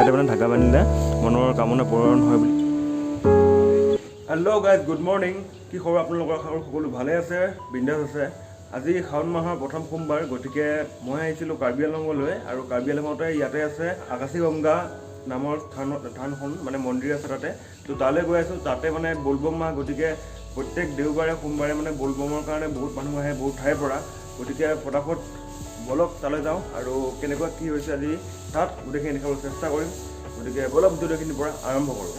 ইয়াতে মানে ধাগা বান্ধিলে মনৰ কামনা পূৰণ হয় বুলি। Hello' guys, good morning. কি খবৰ আপোনালোকৰ? আশা কৰোঁ সকলো ভালে আছে, বিন্দাছ আছে। আজি শাওণ মাহৰ প্ৰথম সোমবাৰ, গতিকে মই আহিছিলোঁ কাৰ্বি আংলঙলৈ। আৰু কাৰ্বি আংলঙতে ইয়াতে আছে আকাশীগংগা নামৰ থানখন, মানে মন্দিৰ আছে তাতে। তো তালৈ গৈ আছোঁ। তাতে মানে বলবম মাহ, গতিকে প্ৰত্যেক দেওবাৰে সোমবাৰে মানে বলবমৰ কাৰণে বহুত মানুহ আহে বহুত ঠাইৰ পৰা। গতিকে ফটাফট বলক তালৈ যাওঁ আৰু কেনেকুৱা কি হৈছে আজি তাত গোটেইখিনি দেখাবলৈ চেষ্টা কৰিম। গতিকে বলক ভিডিঅ'খিনিৰ পৰা আৰম্ভ কৰোঁ।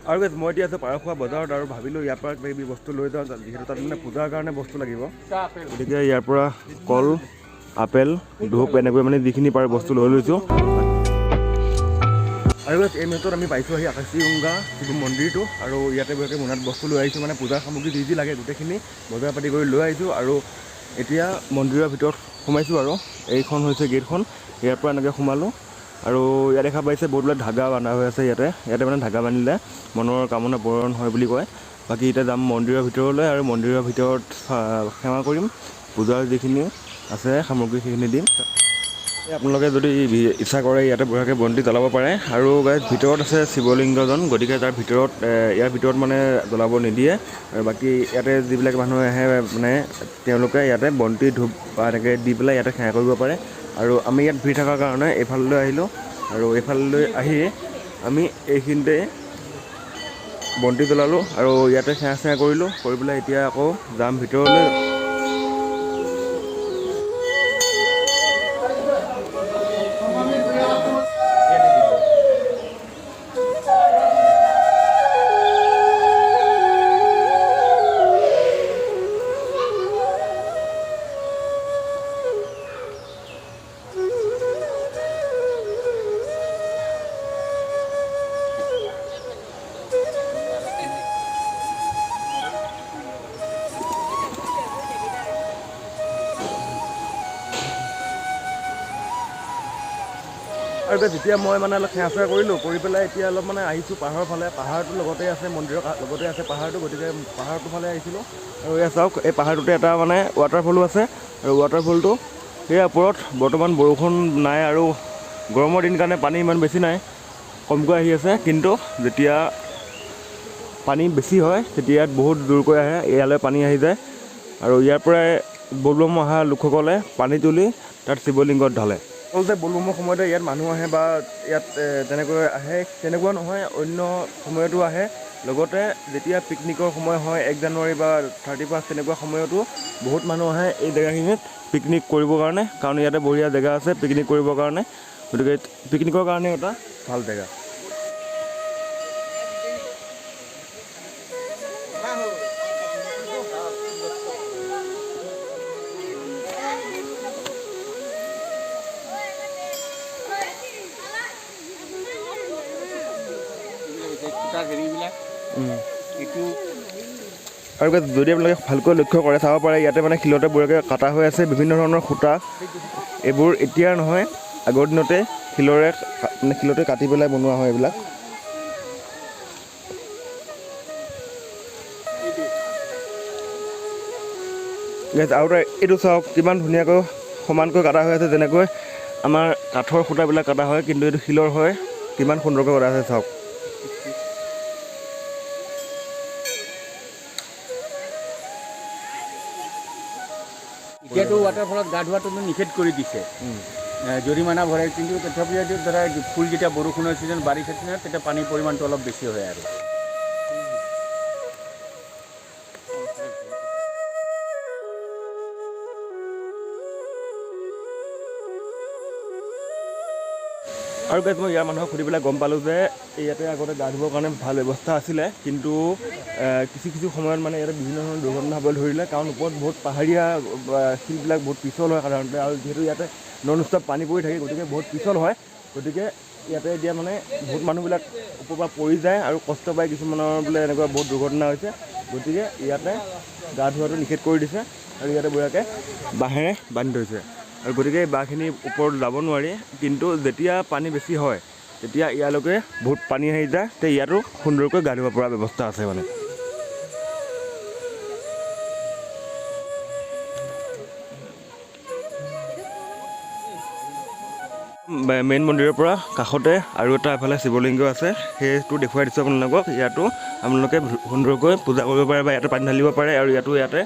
আৰু guys, মই এতিয়া আছোঁ পাৰখোৱা বজাৰত আৰু ভাবিলোঁ ইয়াৰ পৰা কিবা কিবি বস্তু লৈ যাওঁ, যিহেতু তাত মানে পূজাৰ কাৰণে বস্তু লাগিব। গতিকে ইয়াৰ পৰা কল, আপেল, ধূপ এনেকৈ মানে যিখিনি পাৰোঁ বস্তু লৈ লৈছোঁ। আৰু guys, এই মুহূৰ্তত আমি পাইছোঁ আহি আকাশীগংগা শিৱ মন্দিৰটো। আৰু ইয়াতে বঢ়িয়াকৈ মোনাত বস্তু লৈ আহিছোঁ, মানে পূজাৰ সামগ্ৰী যি যি লাগে গোটেইখিনি বজাৰ পাতি কৰি লৈ আহিছোঁ। আৰু এতিয়া মন্দিৰৰ ভিতৰত সোমাইছোঁ। আৰু এইখন হৈছে গেটখন, ইয়াৰ পৰা এনেকৈ সোমালোঁ। আৰু ইয়াত দেখা পাইছে বহুতবিলাক ধাগা বান্ধা হৈ আছে ইয়াতে। ইয়াতে মানে ধাগা বান্ধিলে মনৰ কামনা পূৰণ হয় বুলি কয়। বাকী এতিয়া যাম মন্দিৰৰ ভিতৰলৈ আৰু মন্দিৰৰ ভিতৰত সেৱা কৰিম, পূজাৰ যিখিনি আছে সামগ্ৰী সেইখিনি দিম। এই আপোনালোকে যদি ইচ্ছা কৰে ইয়াতে বঢ়িয়াকৈ বন্তি জ্বলাব পাৰে। আৰু guys, ভিতৰত আছে শিৱলিংগজন, গতিকে তাৰ ভিতৰত, ইয়াৰ ভিতৰত মানে জ্বলাব নিদিয়ে। আৰু বাকী ইয়াতে যিবিলাক মানুহ আহে মানে তেওঁলোকে ইয়াতে বন্তি ধূপ বা এনেকৈ দি পেলাই ইয়াতে সেৱা কৰিব পাৰে। আৰু আমি ইয়াত ভিৰ থকাৰ কাৰণে এইফাললৈ আহিলোঁ। আৰু এইফাললৈ আহি আমি এইখিনিতে বন্তি জ্বলালোঁ আৰু ইয়াতে সেৱা চেৱা কৰিলোঁ। কৰি পেলাই এতিয়া আকৌ যাম ভিতৰলৈ। আৰু যেতিয়া মই মানে অলপ সেৱা চেৱা কৰিলোঁ, কৰি পেলাই এতিয়া অলপ মানে আহিছোঁ পাহাৰৰ ফালে। পাহাৰটোৰ লগতে আছে মন্দিৰৰ লগতে আছে পাহাৰটো, গতিকে পাহাৰটোৰ ফালে আহিছিলোঁ। আৰু এয়া চাওক, এই পাহাৰটোতে এটা মানে ৱাটাৰফলো আছে। আৰু ৱাটাৰফলটো সেয়া ওপৰত বৰ্তমান বৰষুণ নাই আৰু গৰমৰ দিন কাৰণে পানী ইমান বেছি নাই, কমকৈ আহি আছে। কিন্তু যেতিয়া পানী বেছি হয় তেতিয়া ইয়াত বহুত জোৰকৈ আহে, ইয়ালৈ পানী আহি যায়। আৰু ইয়াৰ পৰাই বলবম অহা লোকসকলে পানী তুলি তাত শিৱলিংগত ঢালে। আচলতে বলবমৰ সময়তে ইয়াত মানুহ আহে বা ইয়াত তেনেকৈ আহে তেনেকুৱা নহয়, অন্য সময়তো আহে। লগতে যেতিয়া পিকনিকৰ সময় হয়, 1 জানুৱাৰী বা 31 তেনেকুৱা সময়তো বহুত মানুহ আহে এই জেগাখিনিত পিকনিক কৰিবৰ কাৰণে, কাৰণ ইয়াতে বঢ়িয়া জেগা আছে পিকনিক কৰিবৰ কাৰণে। গতিকে পিকনিকৰ কাৰণে এটা ভাল জেগা। আৰু guys, যদি আপোনালোকে ভালকৈ লক্ষ্য কৰে চাব পাৰে ইয়াতে মানে শিলতে বঢ়িয়াকৈ কাটা হৈ আছে বিভিন্ন ধৰণৰ খুঁটা। এইবোৰ এতিয়া নহয়, আগৰ দিনতে শিলৰে মানে শিলতে কাটি পেলাই বনোৱা হয় এইবিলাক। Guys, আৰু এটা এইটো চাওক কিমান ধুনীয়াকৈ সমানকৈ কাটা হৈ আছে, যেনেকৈ আমাৰ কাঠৰ খুঁটাবিলাক কাটা হয়, কিন্তু এইটো শিলৰ হয়, কিমান সুন্দৰকৈ কটা আছে চাওক। এতিয়াতো ৱাটাৰফলত গা ধোৱাটো নিষেধ কৰি দিছে, জৰিমনা ভৰাই। কিন্তু তথাপিও ধৰা ফুল যেতিয়া বৰষুণৰ ছিজন, বাৰিষা ছিজনত তেতিয়া পানীৰ পৰিমাণটো অলপ বেছি হয়। আৰু আৰু guys, মই ইয়াৰ মানুহক সুধি পেলাই গম পালোঁ যে ইয়াতে আগতে গা ধুবৰ কাৰণে ভাল ব্যৱস্থা আছিলে, কিন্তু কিছু কিছু সময়ত মানে ইয়াতে বিভিন্ন ধৰণৰ দুৰ্ঘটনা হ'বলৈ ধৰিলে। কাৰণ ওপৰত বহুত পাহাৰীয়া, শিলবিলাক বহুত পিছল হয় সাধাৰণতে, আৰু যিহেতু ইয়াতে নন ষ্টপ পানী পৰি থাকে গতিকে বহুত পিছল হয়। গতিকে ইয়াতে এতিয়া মানে বহুত মানুহবিলাক ওপৰৰ পৰা পৰি যায় আৰু কষ্ট পায়, কিছুমানৰ বোলে এনেকুৱা বহুত দুৰ্ঘটনা হৈছে। গতিকে ইয়াতে গা ধোৱাটো নিষেধ কৰি দিছে আৰু ইয়াতে বঢ়িয়াকৈ বাঁহেৰে বান্ধি থৈছে। আৰু গতিকে এই বাঁহখিনি ওপৰত যাব নোৱাৰি, কিন্তু যেতিয়া পানী বেছি হয় তেতিয়া ইয়ালৈকে বহুত পানী আহি যায়, তেতিয়া ইয়াতো সুন্দৰকৈ গা ধুব পৰা ব্যৱস্থা আছে মানে। মেইন মন্দিৰৰ পৰা কাষতে আৰু এটা এফালে শিৱলিংগ আছে, সেইটো দেখুৱাই দিছোঁ আপোনালোকক। ইয়াতো আপোনালোকে সুন্দৰকৈ পূজা কৰিব পাৰে বা ইয়াতে পানী ঢালিব পাৰে আৰু ইয়াতো ইয়াতে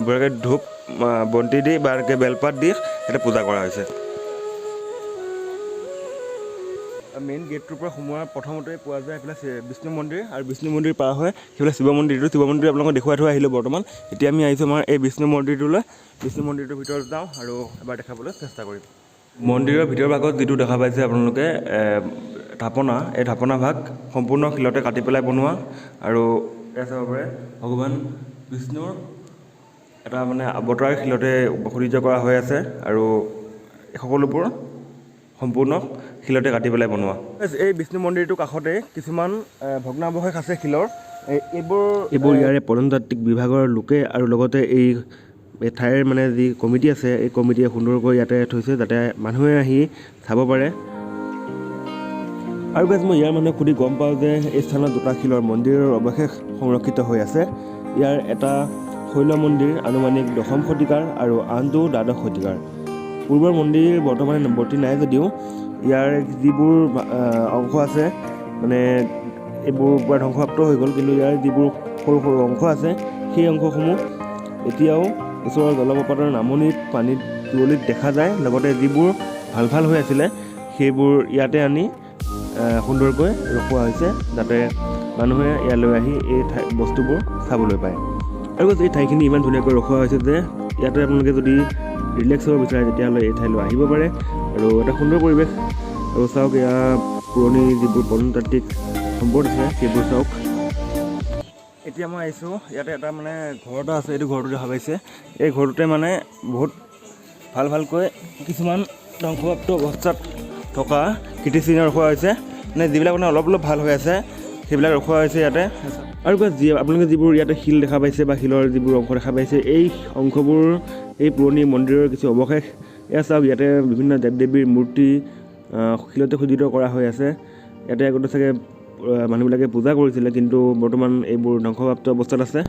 বঢ়িয়াকৈ ধূপ বন্তি দি বা এনেকৈ বেলপাত দি ইয়াতে পূজা কৰা হৈছে। মেইন গেটটোৰ পৰা সোমোৱাৰ প্ৰথমতে পোৱা যায় এইফালে বিষ্ণু মন্দিৰ আৰু বিষ্ণু মন্দিৰ পাৰ হৈ সেইফালে শিৱ মন্দিৰটো, শিৱ মন্দিৰ আপোনালোকক দেখুৱাই থৈ আহিলোঁ। বৰ্তমান এতিয়া আমি আহিছোঁ আমাৰ এই বিষ্ণু মন্দিৰটোলৈ। বিষ্ণু মন্দিৰটোৰ ভিতৰত যাওঁ আৰু এবাৰ দেখাবলৈ চেষ্টা কৰিম। মন্দিৰৰ ভিতৰৰ ভাগত যিটো দেখা পাইছে আপোনালোকে থাপনা, এই থাপনা ভাগ সম্পূৰ্ণ শিলতে কাটি পেলাই বনোৱা আৰু এয়া চাব পাৰে ভগৱান বিষ্ণুৰ এটা মানে অৱতাৰ শিলতে খোদিত কৰা হৈ আছে আৰু সকলোবোৰ সম্পূৰ্ণ শিলতে কাটি পেলাই বনোৱা। এই বিষ্ণু মন্দিৰটোৰ কাষতে কিছুমান ভগ্নাৱশেষ আছে শিলৰ। এইবোৰ ইয়াৰে প্ৰত্নতাত্ত্বিক বিভাগৰ লোকে আৰু লগতে এই ঠাইৰ মানে যি কমিটি আছে, এই কমিটিয়ে সুন্দৰকৈ ইয়াতে থৈছে যাতে মানুহে আহি চাব পাৰে। আৰু গাইজ, মই ইয়াৰ মানুহক সুধি গম পাওঁ যে এই স্থানত দুটা শিলৰ মন্দিৰৰ অৱশেষ সংৰক্ষিত হৈ আছে। ইয়াৰ এটা শৈল মন্দিৰ আনুমানিক দশম শতিকাৰ আৰু আনটো দ্বাদশ শতিকাৰ। পূৰ্বৰ মন্দিৰ বৰ্তমানে বৰ্তি নাই যদিও ইয়াৰ যিবোৰ অংশ আছে মানে এইবোৰ পূৰা ধ্বংসপ্ৰাপ্ত হৈ গ'ল, কিন্তু ইয়াৰ যিবোৰ সৰু সৰু অংশ আছে সেই অংশসমূহ এতিয়াও ওচৰৰ জলপ্ৰপাতৰ নামনিত পানীত তুৰলিত দেখা যায়। লগতে যিবোৰ ভাল ভাল হৈ আছিলে সেইবোৰ ইয়াতে আনি সুন্দৰকৈ ৰখোৱা হৈছে যাতে মানুহে ইয়ালৈ আহি এই ঠাই বস্তুবোৰ চাবলৈ পায়। আৰু এই ঠাইখিনি ইমান ধুনীয়াকৈ ৰখোৱা হৈছে যে ইয়াতে আপোনালোকে যদি ৰিলেক্স হ'ব বিচাৰে তেতিয়াহ'লে এই ঠাইলৈ আহিব পাৰে আৰু এটা সুন্দৰ পৰিৱেশ। আৰু চাওক ইয়াৰ পুৰণি যিবোৰ প্ৰত্নতাত্ত্বিক সম্পদ আছে সেইবোৰ চাওক। এতিয়া মই আহিছোঁ ইয়াতে এটা মানে ঘৰ এটা আছে, এইটো ঘৰটো দেখা পাইছে। এই ঘৰটোতে মানে বহুত ভাল ভালকৈ কিছুমান ধ্বংসপ্ৰাপ্ত অৱস্থাত থকা কীৰ্তিচিহ্ন ৰখোৱা হৈছে, মানে যিবিলাক মানে অলপ অলপ ভাল হৈ আছে সেইবিলাক ৰখোৱা হৈছে ইয়াতে। আৰু যি আপোনালোকে যিবোৰ ইয়াতে শিল দেখা পাইছে বা শিলৰ যিবোৰ অংশ দেখা পাইছে, এই অংশবোৰ এই পুৰণি মন্দিৰৰ কিছু অৱশেষ। এয়া চাওক, ইয়াতে বিভিন্ন দেৱ দেৱীৰ মূৰ্তি শিলতে খোদিত কৰা হৈ আছে। ইয়াতে আগতে চাগে মানুহবিলাকে পূজা কৰিছিলে, কিন্তু বৰ্তমান এইবোৰ ধ্বংসপ্ৰাপ্ত অৱস্থাত আছে।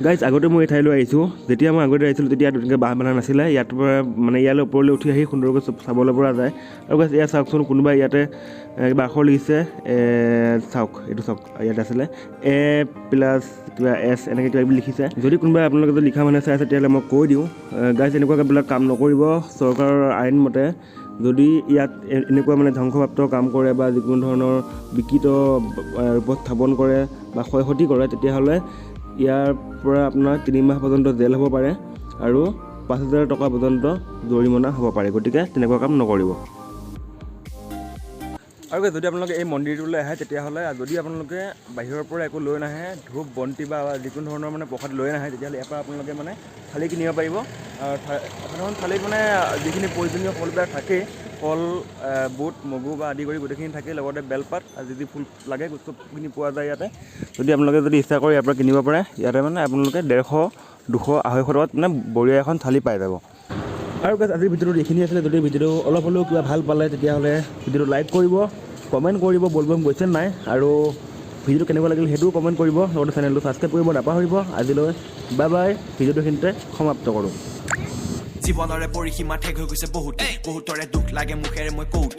গাইজ, আগতে মই এই ঠাইলৈ আহিছোঁ। যেতিয়া মই আগতে আহিছিলোঁ তেতিয়া তেনেকৈ বাঁহ বন্ধা নাছিলে। ইয়াৰ পৰা মানে ইয়ালৈ ওপৰলৈ উঠি আহি সুন্দৰকৈ চাবলৈ পৰা যায়। আৰু গাইজ, এয়া চাওকচোন, কোনোবাই ইয়াতে কিবা আখৰ লিখিছে। চাওক, এইটো চাওক, ইয়াতে আছিলে এ প্লাছ কিবা এছ এনেকৈ কিবা কিবি লিখিছে। যদি কোনোবাই আপোনালোকে যদি লিখা মানুহে চাই আছে তেতিয়াহ'লে মই কৈ দিওঁ গাইজ, এনেকুৱাবিলাক কাম নকৰিব। চৰকাৰৰ আইন মতে যদি ইয়াত এনেকুৱা মানে ধ্বংসপ্ৰাপ্ত কাম কৰে বা যিকোনো ধৰণৰ বিকৃত ৰূপত স্থাপন কৰে বা ক্ষয় ক্ষতি কৰে, তেতিয়াহ'লে ইয়াৰ পৰা আপোনাৰ 3 মাহ পৰ্যন্ত জেল হ'ব পাৰে আৰু 5000 টকা পৰ্যন্ত জৰিমনা হ'ব পাৰে। গতিকে তেনেকুৱা কাম নকৰিব। আৰু যদি আপোনালোকে এই মন্দিৰটোলৈ আহে তেতিয়াহ'লে যদি আপোনালোকে বাহিৰৰ পৰা একো লৈ নাহে, ধূপ বন্তি বা যিকোনো ধৰণৰ মানে প্ৰসাদ লৈ নাহে, তেতিয়াহ'লে ইয়াৰ পৰা আপোনালোকে মানে থালি কিনিব পাৰিব। সাধাৰণ থালিত মানে যিখিনি প্ৰয়োজনীয় সকলোবিলাক থাকেই, কল, বুট, মগু বা আদি কৰি গোটেইখিনি থাকেই, লগতে বেলপাত আৰু যি যি ফুল লাগে চবখিনি পোৱা যায় ইয়াতে। যদি আপোনালোকে যদি ইচ্ছা কৰে ইয়াৰ পৰা কিনিব পাৰে। ইয়াতে মানে আপোনালোকে 150, 200, 250 টকাত মানে বঢ়িয়া এখন থালি পাই যাব। আৰু গাইজ, আজিৰ ভিডিঅ'টোত এইখিনি আছিলে। যদি ভিডিঅ'টো অলপ হ'লেও কিবা ভাল পালে তেতিয়াহ'লে ভিডিঅ'টো লাইক কৰিব, কমেণ্ট কৰিব বলবম গৈছে নাই, আৰু ভিডিঅ'টো কেনেকুৱা লাগিল সেইটোও কমেণ্ট কৰিব, লগতে চেনেলটো ছাবস্ক্ৰাইব কৰিব নাপাহৰিব। আজিলৈ বাই বাই, ভিডিঅ'টো এইখিনিতে সমাপ্ত কৰোঁ। জীৱনৰে পৰিসীমা ঠেক হৈ গৈছে বহুত, বহুতৰে দুখ লাগে মুখেৰে মই কওঁ।